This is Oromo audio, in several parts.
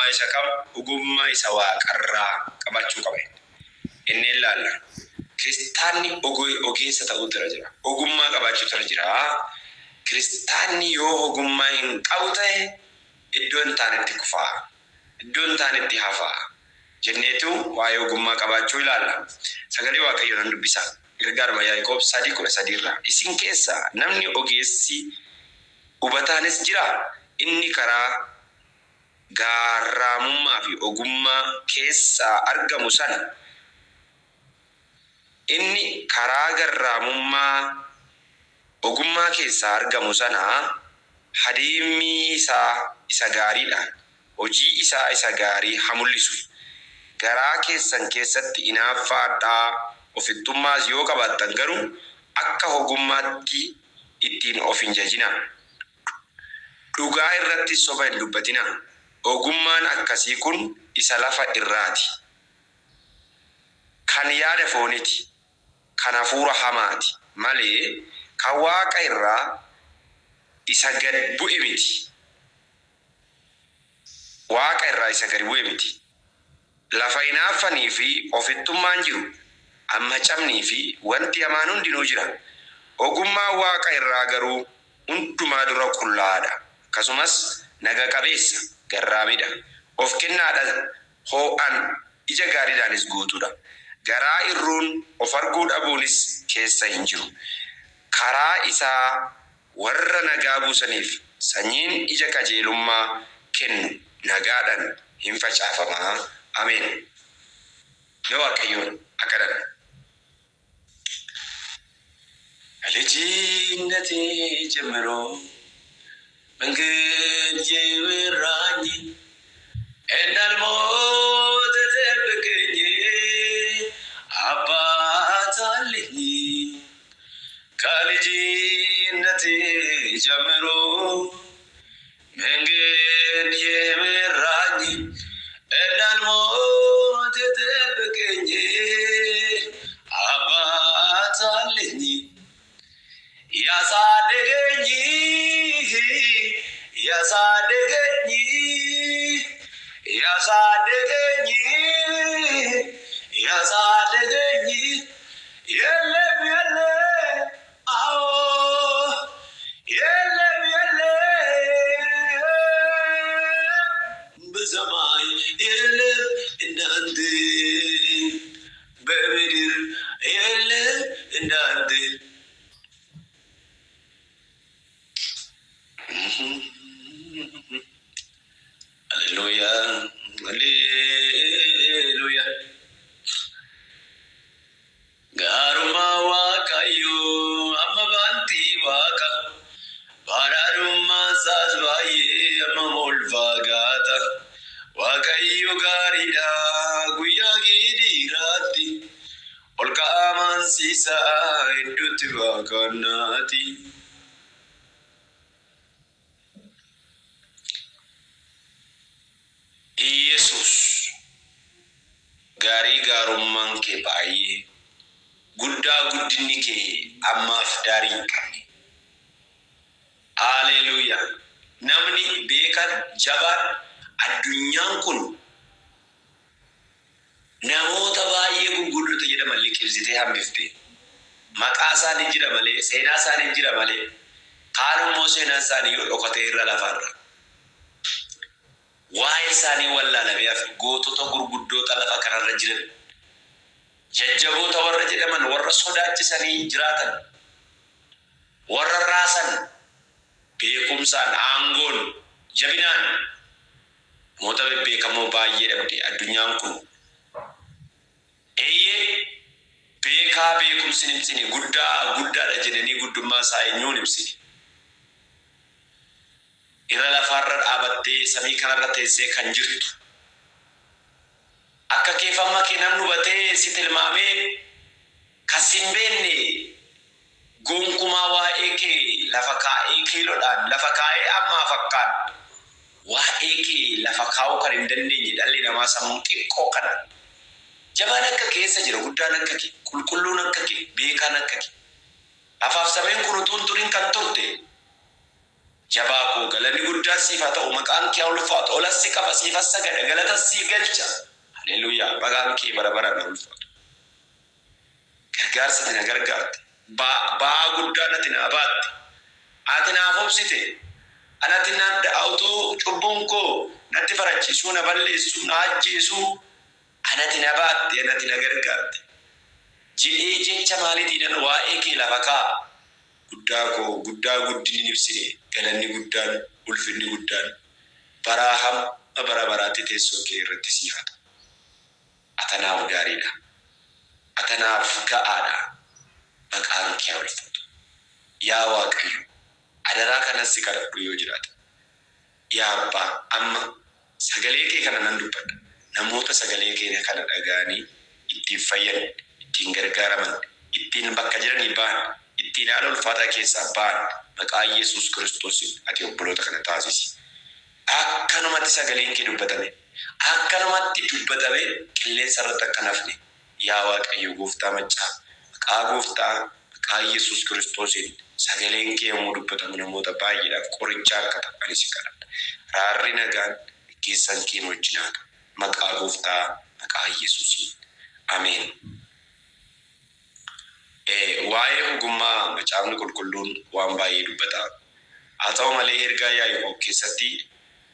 Ogummaa isa kam? Ogummaa isa waaqarraa qabaachuu qaba. Inni ilaalla. Kiristaanni ogeessa ta'uutu irra jira. Ogummaa qabaachuutu irra jira. Kiristaanni yoo ogummaa hin qabu ta'e iddoo hin taanetti kufaa. Iddoo hin taanetti hafaa. Jenneetu waa'ee ogummaa qabaachuu ilaalla. Sagalee Waaqayyoo nan dubbisa. Gargaaruma Yaaqoob 3:13 irraa. Isin keessaa namni ogeessi hubataanis jiraa? Inni karaa gaarraamummaa fi ogummaa keessaa argamu sana Inni karaa garraamummaa ogummaa keessaa argamu sana adeemmii isaa isa gaariidhaan hojii isaa isa gaarii ha mul'isu. Garaa keessan keessatti inaaffaa hadhaa'aa, ofittummaas yoo qabaattan garuu, akka ogummaatti ittiin of hin jajinaa. Dhugaa irrattis soba hin dubbatinaa. Ogummaan akkasii kun isa lafa irraa ti. Kan yaada foonii ti, kan hafuura hamaa ti malee, kan waaqa irraa isa gad bu'e miti. Waaqa irraa isa gadi bu'e miti. Lafa inaaffanii fi ofittummaan jiru, ammacamnii fi wanti hamaan hundinuu jira. Ogummaan waaqa irraa garuu hundumaa dura qullaa'aa dha, akkasumas naga qabeessa, garraamii dha, of kennaa dha, hoo'aan, ija gaariidhaanis guutuu dha. Garaa irruun, of arguu dhabuunis keessa hin jiru. Karaa isaa warra nagaa buusaniif sanyiin ija qajeelummaa kennu nagaadhaan in facaafama. Ameen. Mee Waaqayyoon haa kadhannu. ከልጅነቴ ጀምሮ መንገድ የመራኝ እንዳልሞት የጠበቀኝ አባት አለኝ። ከልጅነቴ ጀምሮ መንገድ የመራኝ እንዳልሞት የጠበቀኝ አባት አለኝ። ያሳደገኝ ያሳደገኝ ያሳደገኝ ያሳደገኝ የለም የለም አዎ የለም የለም በሰማይ የለም እንዳንተ በምድር የለም እንዳንተ። Haleluuyaa haleluuyaa. Gaarummaa Waaqayyoo amma bantii waaqa badhaadhummaan isaas baay'ee hammam ol fagaata. Waaqayyo gaariidha guyyaa gidiiraatti ol ka'amaan isaa iddootti baqannaati. Iyesuus gaarii gaarummaan kee baay'ee guddaa guddinni kee ammaaf daarii hin qabne. Haaleeluuyaa! Namni beekan jabaan addunyaan kun namoota baay'ee gurguddoota jedhaman liqimsitee hambifte. Maqaa isaanii jira malee, seenaa isaanii jira malee, kaan immoo seenaan isaanii yoo dhokatee irra lafarra. Waa'ee isaanii wallaalamee hafe. Gootota gurguddoota lafa kanarra jiran, jajjaboota warra jedhaman, warra sodaachisanii jiraatan, warra raasan, beekumsaan, aangoon, jabinaan namoota bebbeekamoo baay'ee dhabde addunyaan kun. Eeyyee, beekaa beekumsi hin ibsine, guddaa guddaadha jedhanii guddummaa isaa eenyuu hin ibsine. Irra lafaarra dhaabattee samii kanarra teessee kan jirtu. Akka keef amma kee namni hubatee si tilmaamee kan si hin beekne gonkumaa waa'ee kee lafa kaa'ee kiilodhaan lafa kaa'ee ammaaf akkaan waa'ee kee lafa kaa'uu kan hin dandeenye dhalli namaa sammuu xiqqoo kana. Jabaan akka kee eessa jira? Guddaan akka kee, qulqulluun akka kee, beekaan akka kee. Lafaaf samiin kun utuu hin turin kan turte. Jabaa koo galanni guddaan siif haa ta'u, maqaan kee haa ulfaatu, olas si qaba, siifas sagada, galatas siif galcha. Haleluuyaa, maqaan kee bara baraan haa ulfaatu. Gargaarsa ati na gargaarte, ba'aa guddaan ati naa baatte, ati naaf obsite, anati na utuu cubbuun koo natti farachiisuu, na balleessuu, na ajjeesuu, anati na baatte, anati na gargaarte. Jedhee jecha maaliitiinan waa'ee kee lafa kaa'a? Guddaa koo, guddaa guddinni hin ibsine, galanni guddaan, ulfinni guddaan, baraa hamma bara baraatti teessoo kee irratti siif haa ta'u. Ati anaaf gaariidha. Ati anaaf ga'aadha. Maqaan kee haa ulfaatu. Yaa Waaqayyo, adaraa kanan si kadhadhu yoo jiraate, yaa Abbaa, amma sagalee kee kana nan dubbadha. Namoota sagalee kee kana dhaga'anii ittiin fayyan, ittiin gargaaraman, ittiin bakka jiranii ba'an, ittiin haala ulfaataa keessaa ba'an, maqaa Yesuus Kiristoosiin ati obboloota kana taasisi. Akkanumatti sagaleen kee dubbatame, akkanumatti dubbatame qilleensa irratti akka hin hafne, yaa Waaqayyo Gooftaa maccaa, maqaa Gooftaa, maqaa Yesuus Kiristoosiin sagaleen kee yommuu dubbatamu namoota baay'eedhaaf qoricha akka ta'u ani si kadhadha. Araarri nagaan geggeessaan kee nu wajjin haa ta'u. Maqaa Gooftaa, maqaa Yesuusiin. Ameen. Waa'ee ogummaa Macaafni Qulqulluun waan baay'ee dubbata. Haa ta'u malee ergaa Yaaqoob keessatti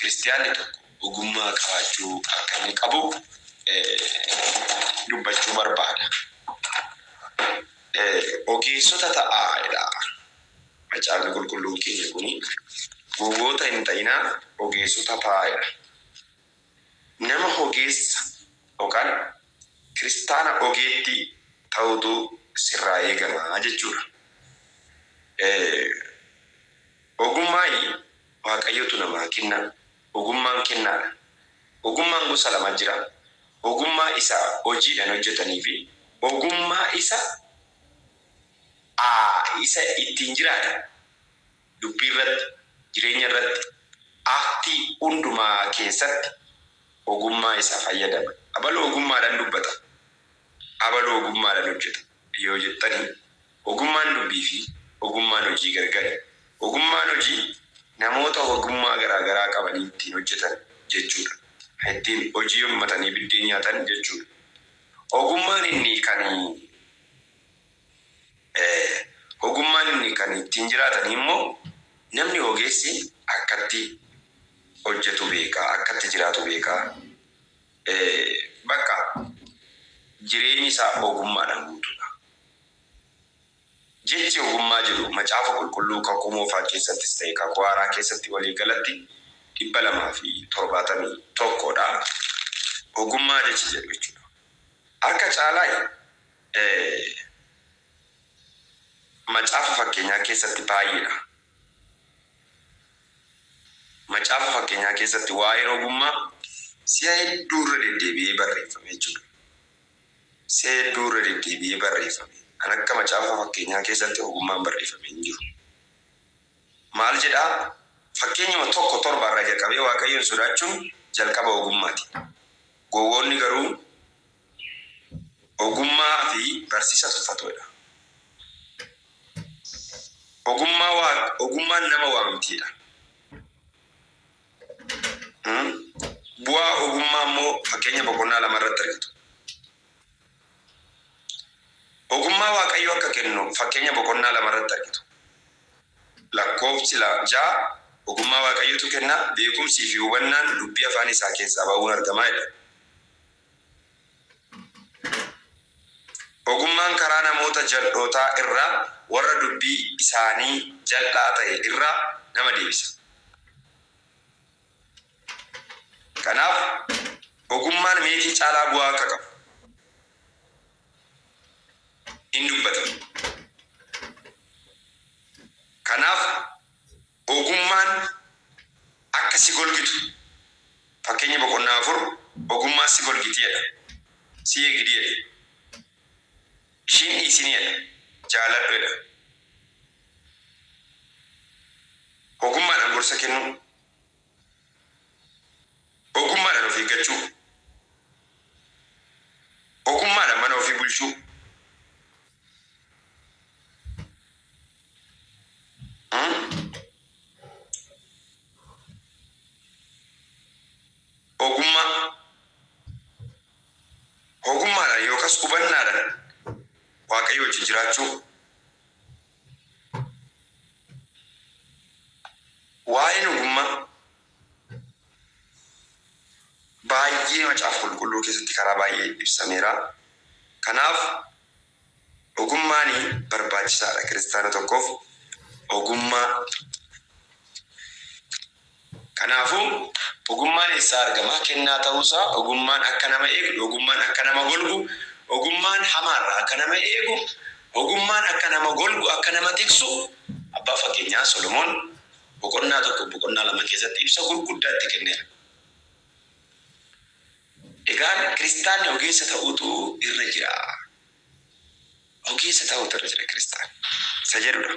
Kiristiyaanni tokko ogummaa qabaachuu akka inni qabu dubbachuu barbaada. Ogeessota ta'aa jedha Macaafni Qulqulluun keenya kuni. Gowwoota hin ta'inaa, ogeessota ta'aa jedha. Nama ogeessa yookaan Kiristaana ogeettii ta'uutu sirraa eegama jechuudha. Ogummaa Waaqayyotu namaa kenna. Ogummaan kennaadha. Ogummaan gosa lama jira. Ogummaa isa hojiidhaan hojjetanii fi ogummaa isa isa ittiin jiraatan dubbii irratti, jireenya irratti, aktii hundumaa keessatti ogummaa isa fayyadaman. Abaluu ogummaadhaan dubbata, abaluu ogummaadhaan hojjeta yoo jettani, ogummaan dubbii fi ogummaan hojii gargari. Ogummaan hojii namoota ogummaa garaa garaa qabanii ittiin hojjetan jechuudha. Ittiin hojii uummatanii biddeen nyaatan jechuudha. Ogummaan inni kan Ogummaan inni kan ittiin jiraatanii immoo namni ogeessi akkatti hojjetu beeka, akkatti jiraatu beeka. Bakka jireenyi isaa ogummaadhaan guutuudha. Jechi ogummaa jedhu Macaafa Qulqulluu Kakuu Moofaa keessattis ta'e Kakuu Haaraa keessatti walii galatti 271 dha. Ogummaa jechi jedhu jechuudha. Harka caalaa Macaafa Fakkeenyaa keessatti baay'eedha. Macaafa Fakkeenyaa keessatti waa'een ogummaa si'a hedduu irra deddeebi'ee barreeffame jechuudha. Si'a hedduu irra deddeebi'ee barreeffame. Kan akka Macaafa Fakkeenyaa keessatti ogummaan barreeffame hin jiru. Maal jedhaa? Fakkeenyuma 1:7 irraa jalqabee Waaqayyoon sodaachuun jalqaba ogummaati. Gowwoonni garuu ogummaa fi barsiisa tuffatu jedha. Ogummaa waa ogummaan nama waamti jedha. Bu'aa ogummaa immoo Fakkeenya boqonnaa 2 irratti argatu. Ogummaa Waaqayyo akka kennu Fakkeenya boqonnaa 2 irratti argitu. Lakkoofsi 6 ogummaa Waaqayyotu kenna, beekumsii fi hubannaan dubbii afaan isaa keessaa ba'uun argama jedha. Ogummaan karaa namoota jal'ootaa irraa, warra dubbii isaanii jal'aa ta'e irraa nama deebisa. Kanaaf, ogummaan meetii caalaa bu'aa akka qabu in dubbata. Kanaaf, ogummaan akka si golgitu, Fakkeenya boqonnaa 4 ogummaan si golgiti jedha, si eegdi jedha, ishiin dhiisini jedha, jaaladhu jedha. Ogummaadhaan gorsa kennuu. Ogummaadhaan of eeggachuu. Ogummaadhaan mana ofii bulchuu. Waaqayyo wajjin jiraachuu. Waa'een ogummaa baay'ee Macaafa Qulqulluu keessatti karaa baay'ee ibsameera. Kanaaf ogummaan barbaachisaadha kiristaana tokkoof ogummaa. Kanaafuu ogummaan eessaa argama? Kennaa ta'uusaa, ogummaan akka nama eegu, ogummaan akka nama golgu, ogummaan hamaarraa akka nama eegu, ogummaan akka nama golgu, akka nama tiksu abbaa fakkeenyaa Solomoon boqonnaa 1 boqonnaa 2 keessatti ibsa gurguddaa itti kenneera. Egaan kiristaanni ogeessa ta'uutu irra jira. Ogeessa ta'uutu irra jira kiristaanni. Isa jedhudha.